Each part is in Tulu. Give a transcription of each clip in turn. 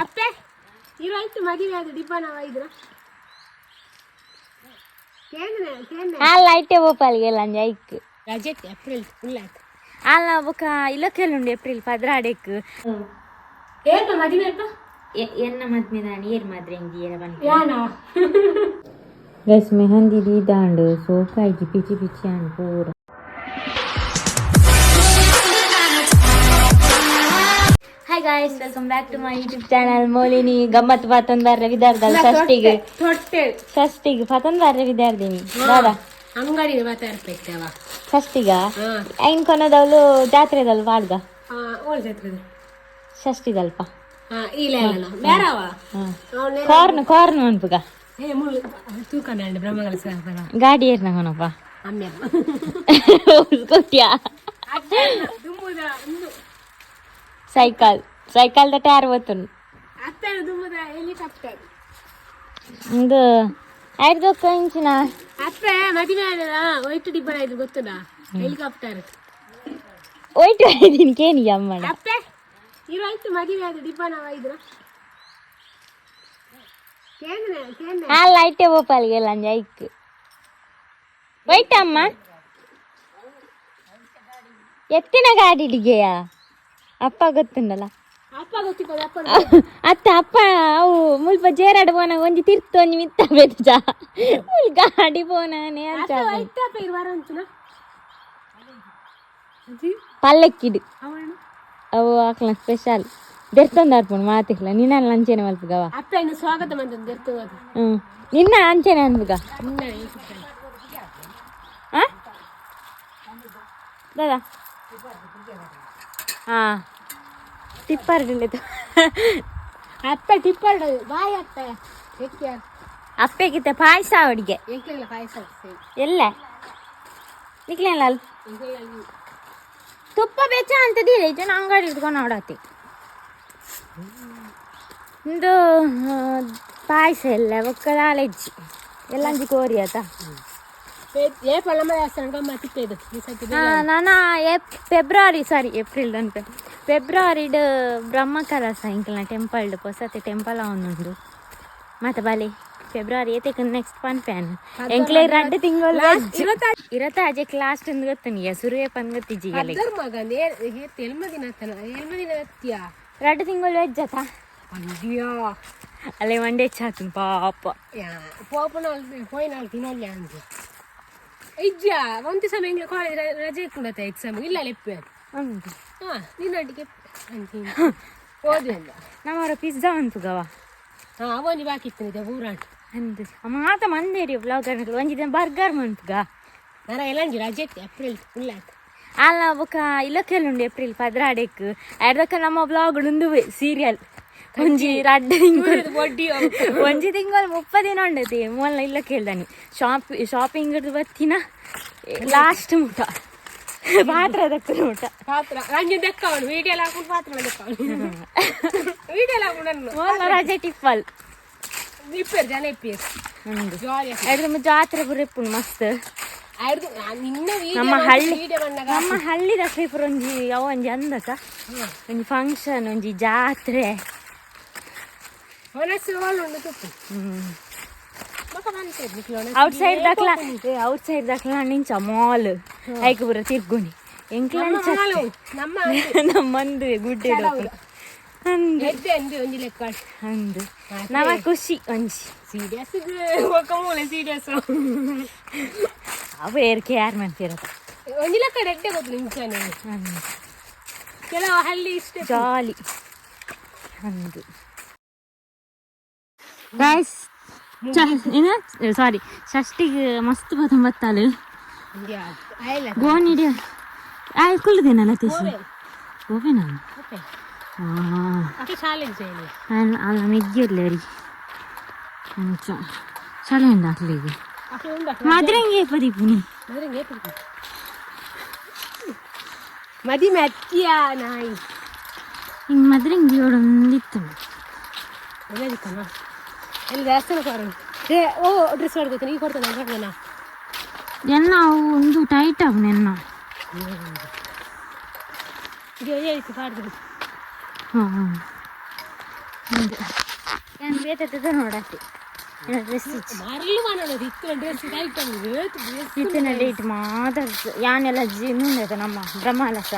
ಅಪ್ಪೆ ಇವಾಯ್ತು ಮದುವೆ ಆದ ಡಿಬ್ಬನ ಇದ್ರ. ಅಲ್ಲ, ಐಟೆ ಬೋಪಾಲಿಗೆ ಲಂಜ ಐಕ್. ರಜೆ ಏಪ್ರಿಲ್ ಫುಲ್ ಆಯ್ತು. ಅಲ್ಲ, ಬೊಕ ಇಲ್ಲಕ್ಕೆಲ್ಲುಂಡು ಏಪ್ರಿಲ್ 12ಕ್. ಏಪ ಮದುವೆ ಅಪ್ಪ? ಎನ್ನ ಮದ್ಮೆ ದಾನಿ ಏರ್ ಮಾದ್ರೆ ಇಂಜಿಯರ ಬನ್ನಿ. ಯಾನಾ? ಗೈಸ್, ಮೆಹಂದಿ ದೀದಾಂಡು, ಸೋಕಾಯ್ಜಿ, ಪಿಚಿ ಪಿಚಿ ಆಂಡ್ ಪೂರ. Hi guys, welcome back to my YouTube channel Molini ಗಮ್ಮತ್. ಪತೊಂದು ಬರ್ರೆ ವಿದ್ಯಾರ್ಥಿ ಷಷ್ಟಿಗೆ. ತೊಟ್ಟೆ. ಷಷ್ಟಿಗೆ ಪತೊಂದು ಬರ್ರೆ ವಿದ್ಯಾರ್ಥಿನಿ ದಾದಾ? ಅಂಗಡಿ ಮಾತಾಡ್ಬೇಕವ. ಷಷ್ಟಿಗ. ಹಾ. ಐನ್ ಕೊನದವಳು ಜಾತ್ರೆದಲ್ ಪಾಡ್ದ. ಹಾ, ಓಳ್ ಜಾತ್ರೆ. ಷಷ್ಟಿದಲ್ಪ. ಹಾ, ಇಲ್ಲ ಇಲ್ಲ, ಬೇರವ. ಕಾರ್ನ್ ಕಾರ್ನ್ ಅನ್ಪುಗ. ಏ ಮುಳ್ಳು ತೂಕನ ಬ್ರಹ್ಮಗಳ ಸಾಪರ. ಗಾಡಿ ಏರ್ನ ಕೊನಪ್ಪ. ಅಮ್ಮೆ. ಸ್ಕೂಟಿಯಾ? ದುಮ್ಮುದ ಇಂದು. Cycle, cycle the tyre ಬತ್ತುಂಡು. ಅತ್ತ ದುಮ್ಮುದ ಹೆಲಿಕಾಪ್ಟರ್. ಒಂದು ಐದು ಇಂಚಿನ. ಅಪ್ಪೆ ಮದುವೆ ಆದ ವೈಟ್ ಡಿಬ್ಬನ ಇದು ಗೊತ್ತುನಾ? ಹೆಲಿಕಾಪ್ಟರ್. ಒಯ್ಟು ಇದ್ದೀನಿ ಕೇನಿಗೆ ಅಮ್ಮಡ. ಅಪ್ಪೆ ಇವಾಯ್ತು ಮದುವೆ ಆದ ಡಿಬ್ಬನ ಇದ್ರ. ಅಲ್ಲ, ಐಟೆ ಬೋಪಾಲಿಗೆ ಲಂಜ ಐಕ್ ಒಯ್ಟ ಅಮ್ಮ. ಎತ್ತಿನ ಗಾಡಿ ಡಿಗೆಯಾ ಅಪ್ಪ ಗೊತ್ತುಂಡಲ್ಲ. ಅಪ್ಪ ಗೊತ್ತಿಪ್ಪದ ಅಪ್ಪ. ಅತ್ತ ಅಪ್ಪ, ಅವು ಮುಲ್ಪ ಜೇರಾಡ್ ಪೋನಾಗ ಒಂಜಿ ತಿರ್ತು ಒಂಜಿ ಮಿತ್ತ ಬೇತಜ ಮುಲ್ ಗಾಡಿ ಪೋನಾನೆ ಅಂಚ. ವೈಟ್ ಅಪ್ಪ ಇರು ವಾರ ಉಂಟುನಾ? ಪಲ್ಲಕ್ಕಿಡು. ಅವಳು. ಅವು ಆಕ್ಲ ಸ್ಪೆಷಲ್ ದೆರ್ತೊಂದು ಅರ್ಪುಂಡು ಮಾತಿಕ್ಲ ನಿನ್ನ ಅಂಚೆನೆ ಮಲ್ಪುಗವ. ಅಪ್ಪ ಇನ್ನು ಸ್ವಾಗತ ಮಂತಂದು ಇರ್ತದೆ. ಹ್ಞೂ, ನಿನ್ನ ಅಂಚೆನೆ ಅನ್ಪುಗ. ನಿನ್ನ. ಆ ದಾದಾ? ಹಾ, ಟಿಪ್ಪರ್. ಅಪ್ಪ ಟಿಪ್ಪರ್ ಬಾಯ್ ಅಪ್ಪ ಎಕ್ಕೆ. ಅಪ್ಪೆಗಿತ್ತ ಪಾಯಸ ಅಡಿಗೆ. ಎಂಕೆಲ್ಲ ಪಾಯಸ. ಎಲ್ಲ ನಿಕ್ಲೇನ ತುಪ್ಪ ಬೆಚ್ಚ ಅಂತ ದೀರ ಅಂಗಡಿ ಇಟ್ಕೊಂಡು ನೋಡತ್ತಿ. ಇಂದು ಪಾಯಸ ಎಲ್ಲ ಬೊಕ್ಕ ದಾಲೆಜ್ಜಿ ಎಲ್ಲ ಅಂಜಿ ಕೋರಿ ಆತ. ಏ ಪಳ್ಳಮ್ಮ ದೇವಸ್ಥಾನ ಗಮ್ಮ ತಿಪ್ಪೇದು ಈ ಸತಿ. ನಾನು ಫೆಬ್ರವರಿ, ಸಾರಿ, ಏಪ್ರಿಲ್ ಅನ್ಪೆ, ಫೆಬ್ರವರಿಡ್ ಬ್ರಹ್ಮ ಕಲಸ ಇಂಕಲ್ನ ಟೆಂಪಲ್ಡ್ ಹೊಸತೆ ಟೆಂಪಲ್ ಅವನುಂಡು. ಮತ್ತೆ ಬಲೆ ಫೆಬ್ರವರಿ ಏತಕ್ಕೆ ನೆಕ್ಸ್ಟ್ ಪನ್ಪೆ ಎಂಕ್ಲೆ ರಡ್ಡು ತಿಂಗಳು ಇರತ್ತ ಅಜೆ ಲಾಸ್ಟ್ ಅಂದ್ ಗೊತ್ತನಿಗೆ ಸುರುವೆ ಪನ್ ಗೊತ್ತಿಜ್ಜಿಗೆ. ಅದ್ರ ಮಗ ಎಲ್ಮ ದಿನ ಆತನ ಎಲ್ಮ ದಿನ ಅತ್ಯ. ರಡ್ಡು ತಿಂಗಳು ವೆಜ್ ಆತ. ಅಂದ್ಯಾ? ಅಲ್ಲೇ ಮಂಡೆ ಹೆಚ್ಚಾತನ್ ಪಾಪ. ಪೋಪನ ಪೋಯಿನಾಲ್ ತಿನ್ನೋಲ್ಲ ಅಂದೆ ಇಜ್ಜ. ಒಂತೆ ಸಮಯ ಎಂಗ್ಲ ಕಾಲೇಜ್ ರಜೆ ಇಕ್ಕುಂಡತೆ ಎಕ್ಸಾಮ್ ಇಲ್ಲ ಲೆಪ್ಪೆ. ಉಂಟು. ಹಾ, ನಿನ್ನೊಟ್ಟಿಗೆ ಅಂತೀನಿ ಓದಿ ಅಂದ. ನಮ್ಮವರ ಪಿಜ್ಜಾ ಅನ್ಪುಗವ. ಹಾ, ಅವೊಂಜಿ ಬಾಕಿ ಇತ್ತು ಊರಾಟ. ಅಂದ್ ಮಾತ ಮಂದೇರಿ ಬ್ಲಾಗ್ ಒಂಜಿ ದಿನ ಬರ್ಗರ್ ಮನ್ಪುಗ. ನರ ಎಲ್ಲಂಜಿ ರಜೆ ಇತ್ತು ಏಪ್ರಿಲ್ ಫುಲ್ ಆಯ್ತು. ಅಲ್ಲ, ಬೊಕ ಇಲ್ಲಕ್ಕೆಲ್ಲುಂಡು ಏಪ್ರಿಲ್ 12ಕ್ ಎರ್ದಕ್ಕ ನಮ್ಮ ಬ್ಲಾಗ್ ಉಂದುವೆ ಸೀರಿಯಲ್ ಒಂಜಿ ರಡ್ಡು ತಿಂಗಳು. ಬೊಡ್ಡಿ. ಒಂಜಿ ತಿಂಗಳು 30 ದಿನ ಉಂಡತಿ ಮೊಲ್ಲ ಇಲ್ಲ ಕೇಳ್ದಾನಿ ಶಾಪಿಂಗ್ ಬತ್ತಿನ ಲಾಸ್ಟ್ ಮುಟ ಪಾತ್ರ ದಕ್ಕನ ಮುಟ. ಪಾತ್ರ ರಂಜನ್ ದೆಕ್ಕವನು ವಿಡಿಯೋ ಹಾಕೊಂಡು ಪಾತ್ರ ದೆಕ್ಕವನು ವಿಡಿಯೋ ಹಾಕೊಂಡು. ಮೊಲ್ಲ ರಜೆ ಟಿಪ್ಪಲ್. ಇಪ್ಪೇರು ಜನ ಇಪ್ಪೇರು. ಉಂದು. ಜಾಲಿ. ಎಡ್ದು ಜಾತ್ರೆ ಪೂರ ಇಪ್ಪುಂಡು ಮಸ್ತ್. ಆಯ್ತು, ನಿನ್ನ. ನಮ್ಮ ಹಳ್ಳಿ ವಿಡಿಯೋ ಬಂದಾಗ. ನಮ್ಮ ಹಳ್ಳಿದ ಪೇಪರ್ ಒಂಜಿ ಅವ ಒಂಜಿ ಅಂದಕ ಒಂಜಿ ಫಂಕ್ಷನ್ ಒಂಜಿ ಜಾತ್ರೆ. ಮನಸ್ಸು ಉಂಡು ತುಪ್ಪು ಬೊಕ ಬಂತೇರು ನಿಕ್ಲು. ಔಟ್ ಸೈಡ್ ದಾಖಲ, ಔಟ್ ಸೈಡ್ ದಾಖಲ ನಿಂಚ ಮಾಲ್ ಐಕ್ ಪೂರ ತಿರ್ಗುನಿ ಎಂಕ್ಲ. ನಮ್ಮ ನಮ್ಮಂದು ಗುಡ್ಡೆ ಅಂದು. ಎದ್ದೆ ಅಂದು ಒಂಜಿ ಲೆಕ್ಕ. ಅಂದು ನಮ್ಮ ಖುಷಿ ಒಂಜಿ. ಸೀರಿಯಸ್ ಒಕ್ಕ ಮೂಲೆ ಸೀರಿಯಸ್. ಅವು ಏರ್ಕೆ ಯಾರು ಮಾಡ್ತಿರತ್ತ. ಒಂಜಿ ಲೆಕ್ಕ ಎಡ್ಡೆ ಗೊತ್ತು ನಿಂಚಾನೆ ಕೆಲವು ಹಳ್ಳಿ ಇಷ್ಟ. ಜಾಲಿ ಅಂದು. ಗೈಸ್, ಸಾರಿ, ಷಷ್ಟಿಗೆ ಮಸ್ತ್ ಬತ್ತ ಬತ್ತಾಲು. ಗೋಣಿಡಿ ಆಯ್ ಕುಳ್ಳುದೇನಲ್ಲ ತೇಸಿ ಓಪೇನಾ? ಚಾಲೆಂಜ್. ಅಲ್ಲ, ಮೆಗ್ಗಿರ್ಲಿ ಅಂಚ ಚಳಿ ಉಂಡು ಅಕ್ಲಿಗೆ. ಮದ್ರಂಗಿ ಏಪದಿಪ್ಪುನಿ? ಮದಿಮೆ ಅತ್ತಿಯ ನಾಯಿ. ಹಿಂಗೆ ಮದ್ರಂಗಿ ಒಂದಿತ್ತು. ಒಳ್ಳೇದಿತ್ತಲ್ಲ ಎಲ್ಲಿ ದೇವಸ್ಥಾನ ಕೊರು. ಏ ಓ ಡ್ರೆಸ್ ಮಾಡ್ಕೋತೀನಿ ಈಗ ಕೊಡ್ತಾನೆ ಕೊಡ್ತಾನ. ಎನ್ನ ಅವು ಒಂದು ಟೈಟ್ ಅವು ನೆನ್ನ. ಇದು ಹೇಳಿತ್ತು ಪಾಡ್ದು. ಹಾಂ. ನಾನು ಬೇತದ ನೋಡತ್ತಿ ಡ್ರೆಸ್. ಮರಳು ಮಾಡೋದು ಇತ್ತು ಡ್ರೆಸ್ ಟೈಟ್ ಡ್ರೆಸ್. ಇತ್ತಿನ ಡೇಟ್ ಮಾತ್ರ ಯಾನೆಲ್ಲ ಜಿಮ್ ನಮ್ಮ ಬ್ರಹ್ಮಲಸ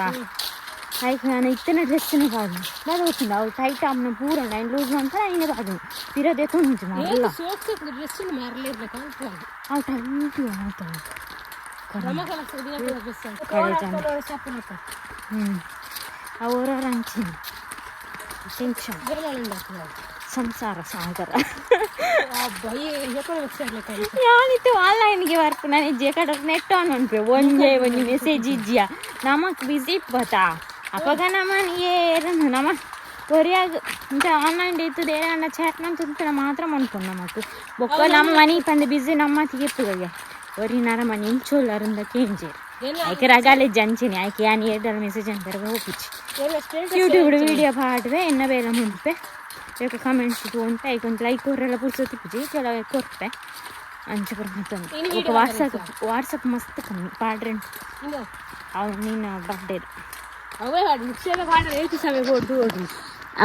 ಐಕ್ ನಾನು ಇತ್ತಿನ ಡ್ರೆಸ್ನ ಪಾಡು ದಾದ ಗೊತ್ತಿಲ್ಲ. ಅವು ಟೈಟ್ ಆಮ್ನ ಪೂರ ನೈನ್ ಲೂಸ್ ಮಾಡ್ತಾರೆ. ಐನೆ ಪಾಡು ಪಿರದೆ ತುಂಜು ಮಾಡಲ್ಲ. ಸೋಕ್ಸ್ ಡ್ರೆಸ್ ಮರಳು ಇರ್ಬೇಕು ಅಂತ. ಅವು ಟೈಟ್ ಮಾಡ್ತಾವೆ. ಬ್ರಹ್ಮಕಲಸ ದಿನ ಡ್ರೆಸ್. ಹ್ಞೂ, ಅವರವರ ಅಂಚಿನ ಟೆನ್ಷನ್ ಸಂಸಾರ ಸಾಗರ. ಯಾನಿತ್ತು ಆನ್ಲೈನ್ಗೆ ವರ್ಕ್ ನಾನು ಇಜ್ಜೆ ಕಡೆ ನೆಟ್ ಆನ್ ಅನ್ಪೆ. ಒಂಜೆ ಒಂಜಿ ಮೆಸೇಜ್ ಇಜ್ಜಿಯ. ನಮಕ್ ಬಿಸಿ ಇಪ್ಪತ್ತಾ ಅಪಗ ನಮನ್ ಏರನ್ನು ನಮ ಒರಿಯಾಗ ಇಂಚ ಆನ್ಲೈನ್ ಇತ್ತು ಏರನ್ನ ಚಾಟ್ ಮಂತುಂತನ ಮಾತ್ರ ಮನ್ಪುಂಡು ನಮಕ್. ಬೊಕ್ಕ ನಮ್ಮ ಮನಿ ಪಂದ್ ಬಿಸಿ ನಮ್ಮ ತಿಗೆಪ್ಪುಗಯ್ಯ ಒರಿ ನರ ಮನಿ ಇಂಚೋಲ್ಲರಿಂದ ಕೇಂಜೇರು ಐಕೆ ರಗಾಲೆ ಜಂಚಿನಿ ಐಕೆ ಯಾನ್ ಏರ್ಡಲ್ ಮೆಸೇಜ್ ಅಂತಾರೆ ಹೋಗಿಚ್ಚಿ. ಯೂಟ್ಯೂಬ್ ವಿಡಿಯೋ ಪಾಡ್ವೆ ಎನ್ನ ಬೇಲೆ ಮುಂಪೆ ಯಾಕೆ ಕಮೆಂಟ್ಸ್ ಉಂಟು. ಐಕ್ ಒಂದು ಲೈಕ್ ಕೊರೆಲ್ಲ ಪುರ್ಸೊತ್ತಿಪ್ಪುಜಿ. ಕೆಲವು ಕೊರ್ಪೆ ಅಂಚ ಪೂರ ಮತ್ತೊಂದು ಬೊಕ್ಕ ವಾಟ್ಸಪ್ ವಾಟ್ಸಪ್ ಮಸ್ತ್ ಕಮ್ಮಿ ಪಾಡ್ರೆ. ಅವು ನಿನ್ನ ಬರ್ಡೇ. ಅವೇ ನಿಶ್ಚಯ ಪಾಡ ಏತು ಸಮಯ ಕೊಟ್ಟು.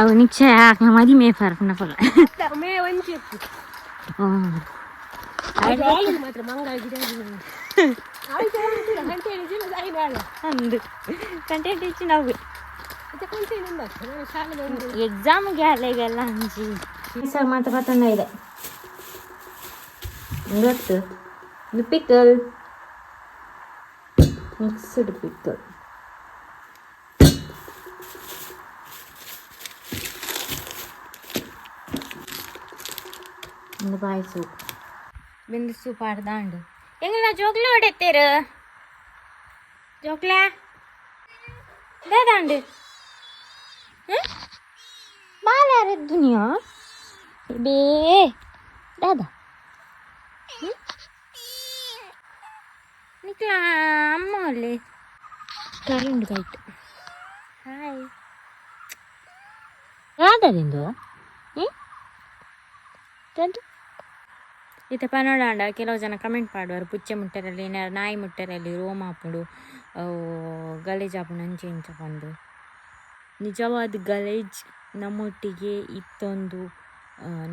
ಅವು ನಿಶ್ಚಯ ಆಕ್ನ ಮದಿಮೆ ಪರ್ಪುನ ಪಗ. ಮೇ ಒಂಜಿ ಮಾತ್ರ ಮಂಗ ಗಿಡ. ಅಂದು ಕಂಟೆಂಟ್ ಇಚ್ಚಿ ನಾವು. ಶಾಲೆ. ಎಕ್ಸಾಮ್ಗೆ ಅಲ್ಲೆಗೆಲ್ಲ ಅಂಜಿ ಸರ್ ಮಾತ್ರ ಪತ್ತೊಂದ ಇದೆ ಗೊತ್ತು. ಇದು ಪಿಕಲ್, ಮಿಕ್ಸ್ಡ್ ಪಿಕಲ್. ಒಂದು ಬಾಯಿ ಸೂಪ್ ಬಿಂದು ಸೂಪ್ ಆಡ್ದಾಂಡು ಎಂಗ್ಲ ಜೋಗ್ಲ ಹೊಡೆತ್ತೇರು ಜೋಕ್ಲ ದಾದಾಂಡು ಬಾಲಾರ ದುನಿಯಾ ಬೇ ದಾದಾ ನಿಕ್ಲ ಅಮ್ಮ ಅಲ್ಲೇ ಕರೆಂಟ್ ಕೈಟ್. ಹಾಯ್ ದಾದರಿಂದು ತಂದು ಇತ್ತೆ ಪನೋಡಾಂಡ ಕೆಲವು ಜನ ಕಮೆಂಟ್ ಮಾಡುವರು, ಪುಚ್ಚೆ ಮುಟ್ಟರಲ್ಲಿ ಏನಾರು ನಾಯಿ ಮುಟ್ಟರಲ್ಲಿ ರೋಮ ಆಪುಂಡು, ಅವು ಗಲೇಜ್ ಆಪುಂಡು ಅಂಚೆ ಇಂಚ ಪಂದು. ನಿಜವಾದ ಗಲೇಜ್ ನಮ್ಮೊಟ್ಟಿಗೆ ಇತ್ತೊಂದು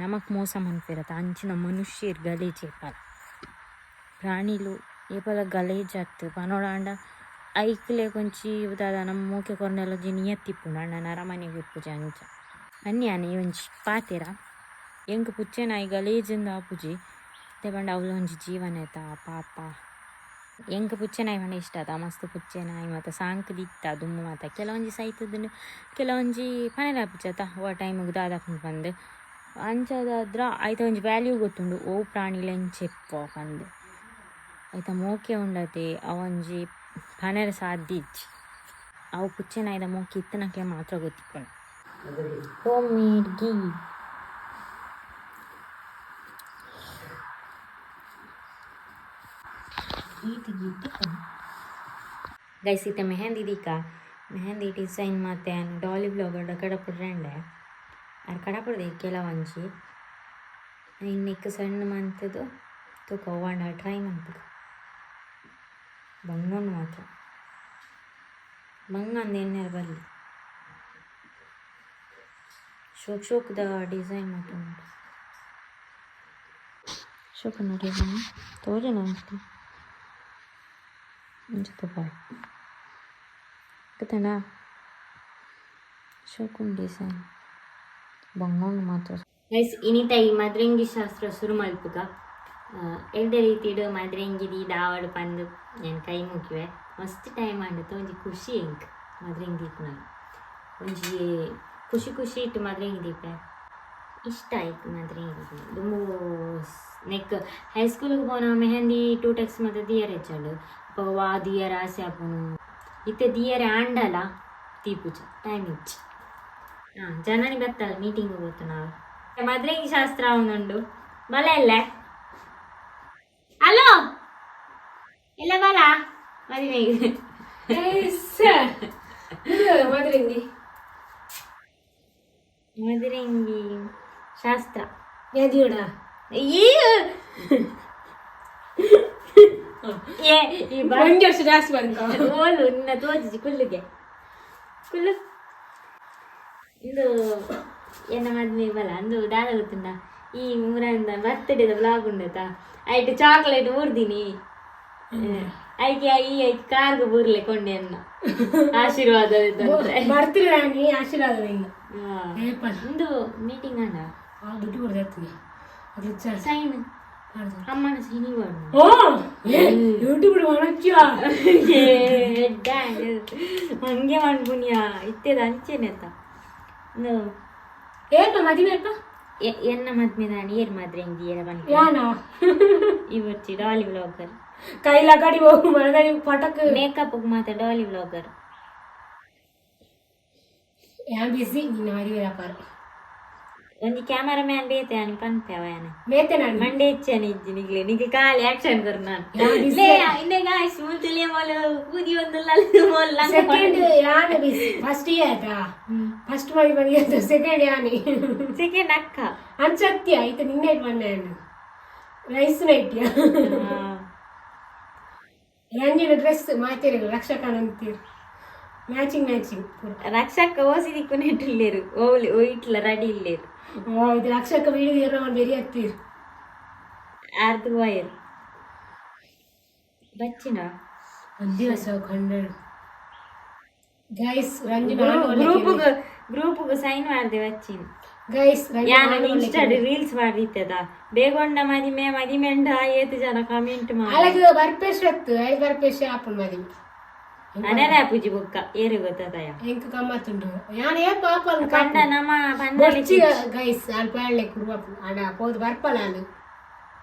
ನಮಕ್ ಮೋಸ ಮನ್ಪಿರತ್ತ ಅಂಚಿನ ಮನುಷ್ಯರು ಗಲೇಜ್ ಏಪಲ ಪ್ರಾಣಿಲು ಏಪಲ ಗಲೇಜ್ ಆತ್ ಪನೋಡಾಂಡ ಐಕ್ಲೆ ಕೊಂಚಿ ದಾದ ನಮ್ಮ ಮೋಕೆ ಕೊರ್ನೆಲ ಒಂಜಿ ನಿಯತ್ತಿಪ್ಪುಂಡು ಅಣ್ಣ ಅರಮನೆಗೆ ಇಪ್ಪುಜಿ ಅಂಚ ಅನ್ಯಾನೆ ಈ ಒಂಜಿ ಪಾತೆರ. ಎಂಕ್ ಪುಚ್ಚೆ ನಾಯಿ ಗಲೇಜಿಂದ ಆಪುಜಿ. ದಾಯೆ ಪಂಡ ಅವ್ಲ ಒಂಜಿ ಜೀವನ ಆಯ್ತಾ ಪಾಪ. ಎಂಕ್ ಪುಚ್ಚೆ ನಾಯಿ ಪಂಡ ಇಷ್ಟ ಆತ. ಮಸ್ತ್ ಪುಚ್ಚೆ ನಾಯಿ ಮಾತ ಸಾಂಕ್ದಿತ್ತ ದುಂಬು ಮಾತ. ಕೆಲವೊಂಜಿ ಸೈತುದುಂಡು, ಕೆಲವೊಂಜಿ ಪನೆರೆ ಆಪುಜಿ ಅತ್ತ ವಾ ಟೈಮಿಗೆ ದಾದ ಪಂದ್. ಅಂಚಾದಾದ್ರ ಐತ ಒಂಜಿ ವ್ಯಾಲ್ಯೂ ಗೊತ್ತುಂಡು, ಓ ಪ್ರಾಣಿಲ ಎಂಚೆಪ್ಪ ಪಂದ್. ಐತ ಮೋಕೆ ಉಂಡತೆ ಅವೊಂಜಿ ಪನೆರೆ ಸಾಧ್ಯ ಇಜ್ಜಿ. ಅವು ಪುಚ್ಚೆ ನಾಯಿದ ಮೋಕೆ ಇತ್ತಿನಕ್ಲೆ ಮಾತ್ರ ಗೊತ್ತಿಪ್ಪುಂಡು. ಹೋಮ್ ಮೇಡ್ ಗೀ ಗೀತ್ ಗೀತ್. ಗೈಸ್, ಇತ್ತೆ ಮೆಹಂದಿ ದೀಕ ಮೆಹಂದಿ ಡಿಸೈನ್ ಮಾತೆ ಡಾಲಿ ಬ್ಲಾಗ್ ಕಡಪುಡ್ರಂಡೆ ಅರ್ ಕಡಪುಡ್ದೆ ಕೆಲವೊಂಜಿ ಇನ್ನಿಕ್ ಸಣ್ಣ ಮಂತದು ತೂಕ ಒವ್ವಾಂಡ ಟ್ರೈ ಮನ್ಪುಗ. ಬಂಗನ್ ಮಾತ್ರ ಬಂಗ ಅಂದ್ ಎಣ್ಣೆರ್ ಬಲ್ಲಿ. ಶೋಕ್ ಶೋಕ್ದ ಡಿಸೈನ್ ಮಾತ್ರ ಉಂಟು. ಶೋಕ್ ಡಿಸೈನ್ ತೋಜುಂಡ ಉಂಟು ಇಂಚ ತೂಪಾವೆ ಗೊತ್ತಂಡ. ಶೋಕುಂಡು ಡಿಸೈನ್ ಬಂಗೊಂಡು ಮಾತ್ರ. ಗೈಸ್, ಇನಿತ ಈ ಮದ್ರೆಂಗಿ ಶಾಸ್ತ್ರ ಶುರು ಮಲ್ಪುಗ. ಎಡ್ಡೆ ರೀತಿಡ್ ಮದ್ರೆಂಗಿ ದಾವಡ್ ಪಂದ್ ಯಾನ್ ಕೈ ಮುಗಿವೆ. ಮಸ್ತ್ ಟೈಮ್ ಆಂಡ್. ಒಂಜಿ ಖುಷಿ ಎಂಕ್ ಮದ್ರೆಂಗಿ ದೀಪುನಗ. ಒಂಜಿ ಖುಷಿ ಖುಷಿ ಇಟ್ಟು ಮದ್ರೆಂಗಿ ದೀಪೆ. ಇಷ್ಟ ಆಯ್ತು ಮದ್ರೆಂಗಿ ದುಂಬು. ನೆಕ್ ಹೈಸ್ಕೂಲ್ಗೆ ಪೋನ ಮೆಹಂದಿ ಟೂ ಟೆಕ್ಸ್ ಮತ್ತೆ ದಿಯರ್ ಹೆಚ್ಚಾಂಡು ಅಪಗ ವಾ ದಿಯರ್ ಆಸೆ ಆಪುನು. ಇತ್ತೆ ದಿಯರೆ ಆಂಡಲ ದೀಪುಜ, ಟೈಮ್ ಇಜ್ಜಿ. ಹಾ ಜನನಿ ಬತ್ತಲ್ಲ ಮೀಟಿಂಗ್ ಹೋಗ್ತು ನಾವು. ಮದ್ರೆಂಗಿ ಶಾಸ್ತ್ರ ಉಂಡು ಬಲ ಎಲ್ಲ. ಹಲೋ ಎಲ್ಲ ಬಲ ಮದುವೆಗೆ. ಮದ್ರೆಂಗಿ. ಮದ್ರೆಂಗಿ ಶಾಸ್ತ್ರ. ಯಾದಿಯೋಡ? ಈ ಏ ಈ ಬಾ. ಒಂಜಿ ವರ್ಷ ಜಾಸ್ತಿ ಬಂತ. ಓಲು ನಿನ್ನ ತೋಜಿಜಿ. ಕುಲ್ಲುಗೆ ಕುಲ್ಲು. ಇಂದು ಎನ್ನ ಮದ್ಮೆ ಬಲ ಅಂದು ದಾದ ಗೊತ್ತುಂಡ ಈ ಮೂರಂದ ಬರ್ತಡೇದ ಬ್ಲಾಗ್ ಉಂಡತ ಐಟ್ ಚಾಕ್ಲೇಟ್ ಊರ್ದಿನಿ ಐಕೆ ಈ ಐಕ್ ಕಾರ್ಗ್ ಬೂರ್ಲೆ ಕೊಂಡೆ ಅನ್ನ ಆಶೀರ್ವಾದ. ಬರ್ತೀರಿ ನೀ ಆಶೀರ್ವಾದ ಇಲ್ಲ. ಒಂದು ಮೀಟಿಂಗ್ ಅಣ್ಣ. ಆ ದುಡ್ಡು ಕೊಡ್ತಾ ಅದು. ಸೈನ್ ಅಮ್ಮನ ಸೈನಿ. ಓ, ಯೂಟ್ಯೂಬ್ ಮಾಡಕ್ಕಿಯ. ಹಂಗೆ ಮನ್ಪುನಿಯ ಇತ್ತೆದ ಅಂಚೆನೆತ್ತ. ಏಪ ಮದುವೆ ಅಪ್ಪ? ಎನ್ನ ಮದ್ಮೆ ದಾನಿ ಏರ್ ಮಾತ್ರ ಇಂಜಿ ಏರ ಬನ್ನಿ. ಯಾನ? ಇವರ್ಚಿ ಡಾಲಿ ಬ್ಲಾಗರ್. ಕೈಲ ಕಡಿ ಹೋಗು ಮರಗಡಿ ಪಟಕ್. ಮೇಕಪ್ ಮಾತ್ರ ಡಾಲಿ ಬ್ಲಾಗರ್. ಯಾನ್ ಬಿಸಿ ನಿನ್ನ ಮದುವೆ ವ್ಯಾಪಾರ. ಒಂಜಿ ಕ್ಯಾಮರಾ ಮ್ಯಾನ್ ಬೇತೆ ಅನ್ ಪನ್ಪೆ ಅವನ. ಮೇತೆ ನಾನು. ಮಂಡೆ ಹೆಚ್ಚನೆ ಇಜ್ಜಿ ನಿಗ್ಲೆ ನಿಗ್ಲೆ ಖಾಲಿ ಆಕ್ಷನ್ ಕೊರ್ ನಾನು. ಯಾ. ಲೇ ಇಂದೆ ಗಾಯ್ಸ್ ಮುಂಚೆಲೆ ಮೊಲ ಊದಿ ಒಂದು ಲಲ್ ಮೊಲ. ಸೆಕೆಂಡ್ ಯಾನ ಬಿಸಿ ಫಸ್ಟ್ ಆಯ್ತಾ ಫಸ್ಟ್ ಮಾಡಿ ಬನ್ನಿ ಅಂತ ಸೆಕೆಂಡ್ ಯಾನಿ. ಸೆಕೆಂಡ್ ಅಕ್ಕ. ಅನ್ಸತ್ಯ ಆಯ್ತು ನಿನ್ನೆ ಬಂದೆ ನಾನು ರೈಸ್ ನೈಟ್ಯ. ರಂಜಿನ ಡ್ರೆಸ್ ಮಾತೇರಿ ರಕ್ಷಕನ ಅಂತೀರಿ ಮ್ಯಾಚಿಂಗ್ ಮ್ಯಾಚಿಂಗ್ ಪೂರ. ರಕ್ಷಕ್ಕ ಓಸಿ ದಿಕ್ಕು ನೆಟ್ಟಿಲ್ಲೇರು ಓಲಿ ಇಟ್ಲ ರೆಡಿ ಇಲ್ಲೇರು. ಓ ಇದು ರಕ್ಷಕ ಬೀಳಿದಿರೋ ಅವನು ಬೆರಿ ಹತ್ತೀರಿ. ಅರ್ಧ ವೈರ್ ಬಚ್ಚಿನ. ಒಂದು ದಿವಸ ಕಂಡಳು ಗೈಸ್ ರಂಜನ. ಗ್ರೂಪ್ ಗ್ರೂಪ್ಗೆ ಸೈನ್ ಮಾಡಿದೆ ಬಚ್ಚಿನ. ಗೈಸ್. ಯಾನ ಇನ್ಸ್ಟಾ ರೀಲ್ಸ್ ಮಾಡಿತ್ತದ ಬೇಗೊಂಡ ಮದಿಮೆ ಮದಿಮೆಂಡ ಏತು ಜನ ಕಮೆಂಟ್ ಮಾಡಿ. ಅಳಗ ಬರ್ಪೇಶ್ ಹೊತ್ತು ಐದು ಬರ್ಪೇಶ್ ಆಪುಣ್ ಮದಿ. ಅನರ ಪೂಜಿ ಬೊಕ್ಕ ಏರು ಗೊತ್ತಾಯ. ಎಂಕ್ ಗಮ್ಮತ್ತುಂಡು ಯಾನ್ ಏ ಪಾಪ. ಪಂಡ ನಮ್ಮ ಪಂಡ. ಬೊರ್ಚಿ ಗೈಸ್ ಅಲ್ಪ ಹೇಳಲೆ ಕುರುವಪ್ಪು ಅಡ ಪೋದು ಬರ್ಪಲ ಅದು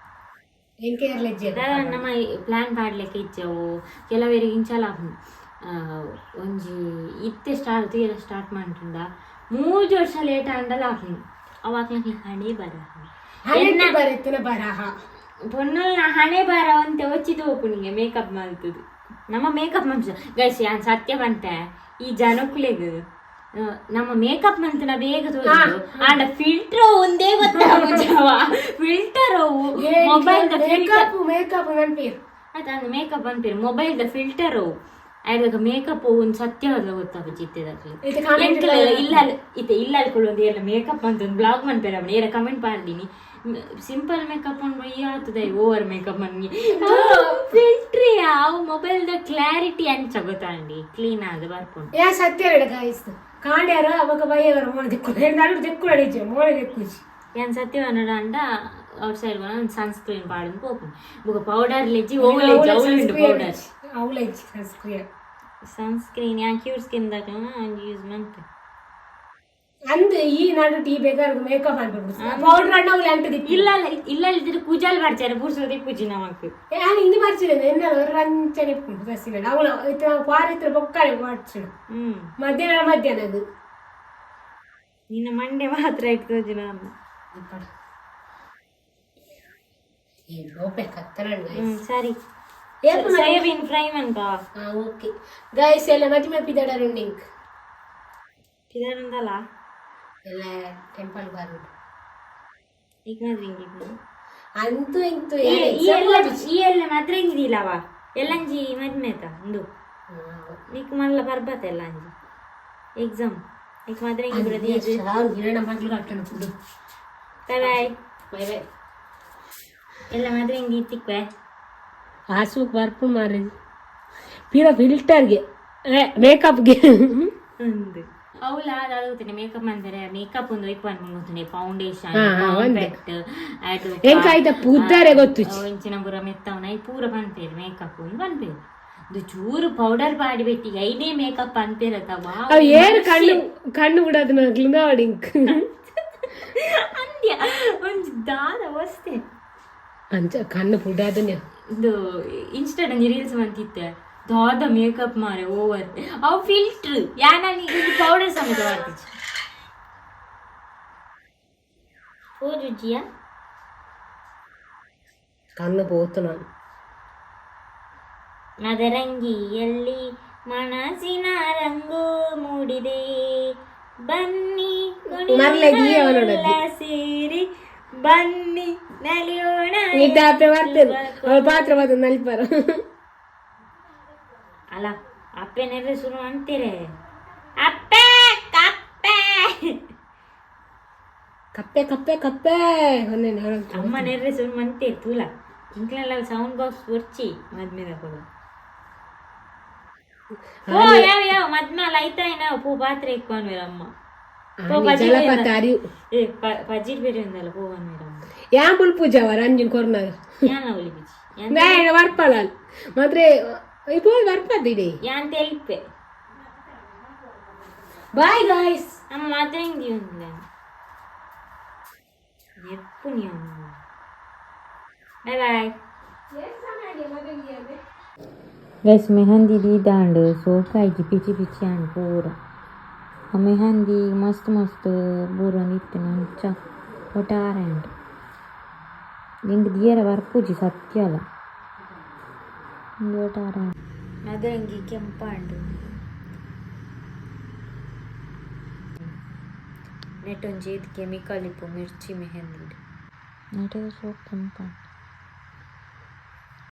ಎಂಕೆ ಇರ್ಲೆಜ್ಜೆ. ನಮ್ಮ ಪ್ಲಾನ್ ಪಾಡ್ಲಿಕ್ಕೆ ಇಚ್ಚವು ಕೆಲವರಿಗೆ ಇಂಚಲ ಒಂಜಿ ಇತ್ತೆ ಸ್ಟಾರ್ಟ್ ತೀರ ಸ್ಟಾರ್ಟ್ ಮಾಡ್ತುಂಡ ಮೂಜು ವರ್ಷ ಲೇಟ್ ಆಂಡಲ ಆಪುಂಡು ಅವಾಗ್ಲೇ ಹಣೆ ಬರಹ. ಹಣೆ ಬರೆತ್ತಿನ ಬರಹ. ಪೊಣ್ಣುಲ್ನ ಹಣೆ ಬಾರ ಒಂತೆ ಒಚ್ಚಿದು ಹೋಪುನಿಗೆ ಮೇಕಪ್ ಮಾಡ್ತದೆ ನಮ್ಮ ಮೇಕಪ್ ಮನ್ಷ. ಗೈಸ್ ಯಾನ್ ಸತ್ಯ ಬಂತೆ ಈ ಜನಕ್ಕುಲೆಗ್ ನಮ್ಮ ಮೇಕಪ್ ಮಂತನ ಬೇಗ ತೋರಿದ್ದು ಆಂಡ ಫಿಲ್ಟರ್ ಒಂದೇ ಗೊತ್ತಾಗುಜವ filter mobile filter. Makeup makeup ನೆನಪೀರ್. ಅದಂದು makeup ಅನ್ಪೇರು mobile the filter ಆಯ್ದಾಗ makeup ಒಂದು ಸತ್ಯವಾದ ಗೊತ್ತಾಗುಜಿ ಇತ್ತೆದಾಗ್ಲಿ. ಇದು comment. ಇಲ್ಲ ಇತ್ತೆ ಇಲ್ಲ ಒಂದು ಎಲ್ಲ ಮೇಕಪ್ ಅಂತ ಒಂದು ಬ್ಲಾಗ್ ಮನ್ಪೇರ ಅವನು ಏರ ಕಮೆಂಟ್ ಮಾಡ್ದೀನಿ ಸಿಂಪಲ್ ಮೇಕಪ್ ಅನ್ಬ ಈ ಆಗ್ತದೆ ಓವರ್ ಮೇಕಪ್ ಅನ್ಗೆ ಫಿಲ್ಟ್ರಿ ಅವು mobile the clarity ಅಂಚ ಗೊತ್ತಾಂಡಿ ಕ್ಲೀನ್ ಆದ ಬರ್ಕೊಂಡು. ಯಾ ಸತ್ಯ ಹೇಳ ಗೈಸ್ ಕಾಂಡ್ಯಾರ ಅವಾಗ ಬೈಯವರು ಮೋನೆ ದಿಕ್ಕು ನಡು ದಿಕ್ಕು ನಡೀಚೆ ಮೋನೆ ದಿಕ್ಕುಜಿ. ಏನ್ ಸತ್ಯವನ್ನಡ ಅಂಡ ಔಟ್ ಸೈಡ್ ಒಂದು ಸನ್ಸ್ಕ್ರೀನ್ ಪಾಡೊಂದು ಪೋಪುಂಡು ಬೊಕ ಪೌಡರ್ ಲೆಜ್ಜಿ ಓವಲೇಜ್ ಅವಲುಂಡು ಪೌಡರ್. ಅವಲೈಜ್ ಸನ್ಸ್ಕ್ರೀನ್. ಸನ್ಸ್ಕ್ರೀನ್ ಯಾನ್ ಕ್ಯೂರ್ ಸ್ಕಿನ್ ದಾಕಲ್ನ ಒಂಜಿ ಯೂಸ್ ಮಂತೆ. ಅಂದ್ ಈ ನಡು ಟೀ ಬೇಕಾದ್ರೆ ಮೇಕಪ್ ಅನ್ಬಿಟ್ಟು ಪೌಡರ್ ಅಣ್ಣ ಅವ್ಲು ಅಂಟು ದಿಕ್ಕು. ಇಲ್ಲ ಇಲ್ಲ ಇದ್ರೆ ಕುಜಾಲ್ ಬರ್ಚಾರೆ ಪುರ್ಸೋದಿ ಪೂಜಿ ನಮಕ್. ಯಾನ್ ಇಂದು ಮರ್ಚಿದೆ ಎನ್ನ ರಂಚನೆ ಬಸ್ಸಿನ ಅವಳು ಇತ್ತ ಪಾರ ಇತ್ರ ಬೊಕ್ಕಳೆ ಮಾಡ್ಚು. ಮಧ್ಯಾಹ್ನ ಮಧ್ಯಾಹ್ನ ಅದು. ನಿನ್ನ ಮಂಡೆ ಮಾತ್ರ ಇಟ್ಟು ತೋಜಿ ನಾನು. ಲೋಪೆ ಕತ್ತರಣ್ಣ. ಸರಿ. ಏಪ? ಸೋಯಾಬೀನ್ ಫ್ರೈ ಮನ್ಪ. ಓಕೆ ಗೈಸ್ ಎಲ್ಲ ಮದುವೆ ಪಿದಡರು ಇಂಕ್. ಪಿದಾರಂದಲ್ಲ. ಎಲ್ಲ ಟೆಂಪಲ್ ಬಾರುಂಡು. ಈಗ ಮದ್ವೆ. ಅಂತೂ ಇಂತೂ. ಈ ಎಲ್ಲ ಈ ಎಲ್ಲ ಮದ್ರೆ ಇಂಗಿದಿಲ್ಲವ ಎಲ್ಲಂಜಿ ಮದ್ಮೆತ ಉಂದು ನಿಕ್ ಮಲ್ಲ ಬರ್ಬತ್ತ ಎಲ್ಲ ಅಂಜಿ ಎಕ್ಸಾಮ್ ನಿಕ್ ಮದ್ರೆ ಇಂಗಿ. ಹಿರಣ ಮಗ್ಳು ಕಟ್ಟಣ food. Bye bye. Bye bye. ಎಲ್ಲ ಮದ್ರೆ ಇಂಗಿ ಇತ್ತಿಕ್ವೆ. ಆಸೂಕ್ ಬರ್ಪುಣ್ ಮಾರಿ ಪೀರ ಫಿಲ್ಟರ್ಗೆ ಮೇಕಪ್ಗೆ. ಒಂದು ಅವಳ ಅದಾಗುತ್ತೆ ಮೇಕಪ್ ಅಂತಾರೆ ಮೇಕಪ್ ಒಂದು ಒಯ್ಕ್ ಅನ್ಕೊಂಡು ಫೌಂಡೇಶನ್. ಹಾ, ಹಾ, ಒಂದೇ. ಕಾಂಪ್ಯಾಕ್ಟ್. ಎಂಕ ಆಯ್ತ ಪುದ್ದಾರೆ ಗೊತ್ತು. ಇಂಚಿನ ಪೂರ ಮೆತ್ತವನ I ಪೂರ ಪನ್ಪೇರು ಮೇಕಪ್ ಒಂದು ಪನ್ಪೇರು ಇದು ಚೂರು ಪೌಡರ್ ಪಾಡಿ ಬೆಟ್ಟಿ ಐನೇ ಮೇಕಪ್ ಅನ್ಪೇರತ್ತವ. ಅವ್ ಏರು ಕಣ್ಣು ಕಣ್ಣು ಬಿಡೋದು ನಗ್ಲು ಇಂಕ್. ಅಂದ್ಯ ಒಂಜಿ ದಾದ ವಸ್ತೆ. ಅಂಚ ಕಣ್ಣು ಪುಡಾದನೆ. ಇದು ಇನ್ಸ್ಟಾಡ್ ಒಂಜಿ ರೀಲ್ಸ್ ಮಂತಿತ್ತೆ ದಾದ ಮೇಕಪ್ ಮಾರೆ ಓವರ್ ಅವು ಫಿಲ್ಟರ್ ಯಾನ ಪೌಡರ್ ಸಮೇತ ಮಾಡ್ತಿಚ್ಚಿ ಪೋಜುಜಿಯಾ. ಕಣ್ಣು ಪೋತು ನಾನು. ಮದರಂಗಿಯಲ್ಲಿ ಮನಸ್ಸಿನ ರಂಗು ಮೂಡಿದೆ ಬನ್ನಿ ಕುಣಿಯೋಣ. ಮರ್ಲೆ ಗೀಯ ಅವನೊಡನೆ. ಎಲ್ಲ ಸೇರಿ ಬನ್ನಿ ನಲಿಯೋಣ. ಇದ್ದ ಅಪ್ಪೆ ಬರ್ತೇನೆ ಅವಳ ಪಾತ್ರ ಬರ್ತದೆ ನಲ್ಪರ. ಅಲ್ಲ ಅಪ್ಪೆನೆಲ್ಲ ಶುರು ಅಂತೀರೆ ಅಪ್ಪೆ ಕಪ್ಪೆ. ಕಪ್ಪೆ ಕಪ್ಪೆ ಕಪ್ಪೆ. ಅಮ್ಮ ನೆರ್ರೆ ಸುರು ಮಂತೆ ತೂಲ. ಇಂಕ್ಲೆಲ್ಲ ಸೌಂಡ್ ಬಾಕ್ಸ್ ಬೊರ್ಚಿ ಮದ್ಮೆದ ಕೊಡು. ಓ ಯಾವ ಯಾವ ಮದ್ಮೆ ಐತಾಯಿನ ಪೂ ಪಾತ್ರೆ ಇಕ್ಕೊಂಡ್ವೇರ ಅಮ್ಮ. ಜಲಪಾತ ಅರಿವು. ಏ ಪಜಿರ್ ಬೇರೆ ಒಂದಲ್ಲ ಪೋವನ್ವೇರ ಅಮ್ಮ. ಯಾ ಬುಲ್ಪೂಜಾವ ರಂಜಿನ್ ಕೊರ್ನಾಗ. ಯಾನ ಒಲಿ ಬಿಜಿ. ನಾಯನ ವರ್ಪಲಾಲ್ ಮಾತ್ರ ಇಪೋ ವರ್ಪದಿಡೆ. ಯಾನ್ ತೆಲ್ಪೆ. Bye guys. ಅಮ್ಮ ಮಾತ್ರ ಹಿಂಗೆ ಉಂಡ್ಲೆ ಎಪ್ಪು ಅಮ್ಮ. Bye bye guys. ಮೆಹಂದಿ ದೀದಾಂಡ್ ಸೋಕಾಯ್ಜಿ, ಪಿಚಿ ಪಿಚಿ ಆಂಡ್ ಪೂರ. ಆ ಮೆಹಂದಿ ಮಸ್ತ್ ಮಸ್ತ್ ಬೂರೊಂದು ಇತ್ತು ಅಂಚ ಒಟ್ಟಾರೆ ಆಂಡ್. ಎಂಕ್ ದಿಯರ ಬರ್ಪುಜಿ ಸತ್ಯಲ. ಉಂದು ಒಟ್ಟಾರೆ ಆಂಡ್. ಮದರಂಗಿ ಕೆಂಪಾಂಡ್. ನೆಟ್ ಒಂಜಿ ಏತ್ ಕೆಮಿಕಲ್ ಇಪ್ಪು ಮಿರ್ಚಿ ಮೆಹಂದಿ ನೆಟ್ ಸೋಕ್ ಕೆಂಪಾಂಡ್.